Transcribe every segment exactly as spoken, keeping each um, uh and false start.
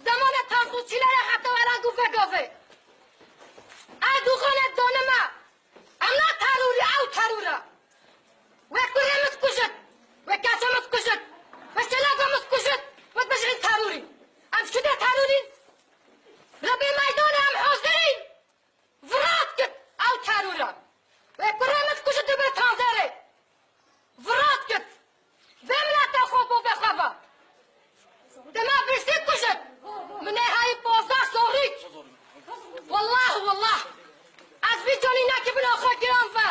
Zemana Tansu Çiller e heta eran û vegavê. Ez dûxane danime. Em na terorî, ew teror e. We kurê min dikujit. We keça min dikujit. We şelaga min dikujit. We dibêjin terorî. Em ji ku de terorîn? Rebê meydanê em hazirîn. Virat kit ew terora. Wê kurê min dikujit û bê tanzerê. Virat kit. Vê milete xwe bo be xwe ve. Dema birsî kujit. Min ê heyî pozdeh zorîk. Wallah, wallah. Ez vî canî nekibin axa giran ve.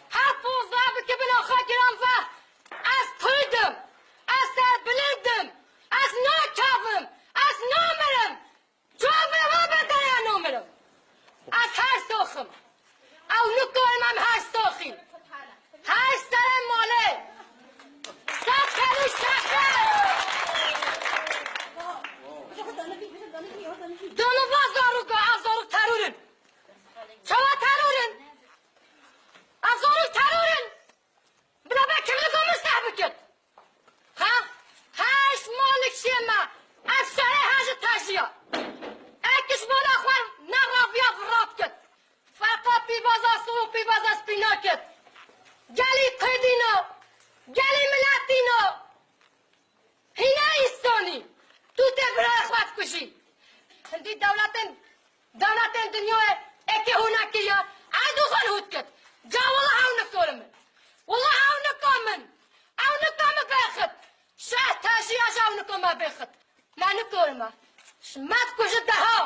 Her pozdeh bikibin axa giran ve. Ez Kurd im. Ez serbilind im. Ez nakevim. Ez namirim. Çavê we be deya namirim. Ez her soxim. Ew nikarim em her soxîn. Her serê malê. Sed kelî şeker. Doniva zaroka, ev zarok teror in. Çawa teror in? Ev zarok teror in. Bila be kimlik min seh bikit. Ha? Heşt malik şê me. Ev şerê he ji tejiya. Ek ji mala xwe neraviya virat kit. Ferqa pîvaza sor û pîvaza spî nakit. Gelî Kurdîno. Gelî miletîno. Hîna însanî. Tu tê birayê xwe dikujî. Hindî dewletên Dewletên dinyayê êkê hûn nekiriye, Erdogan hûn kit. Ca wela ew nikarim in. Wela ew nikarim in. Ew nikarim bêxit. Şeh tejiya ji ew nikarim bêxit. Me nikarim e. Ji me dikujit deha.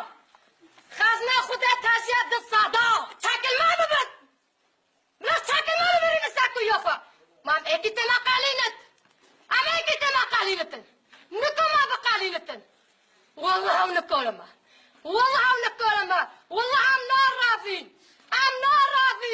Xezna xwe de tejiya di seda. Çekilme bibin. Bila çekime li vir li ser kuya xwe. Ma em êkî tê me qelînit. Em êkî tê me qelînitin. Nika me biqelînitin. Wallah ew nikarime. Wallah ew nikarime. Wallah em naravîn. Em naravîn.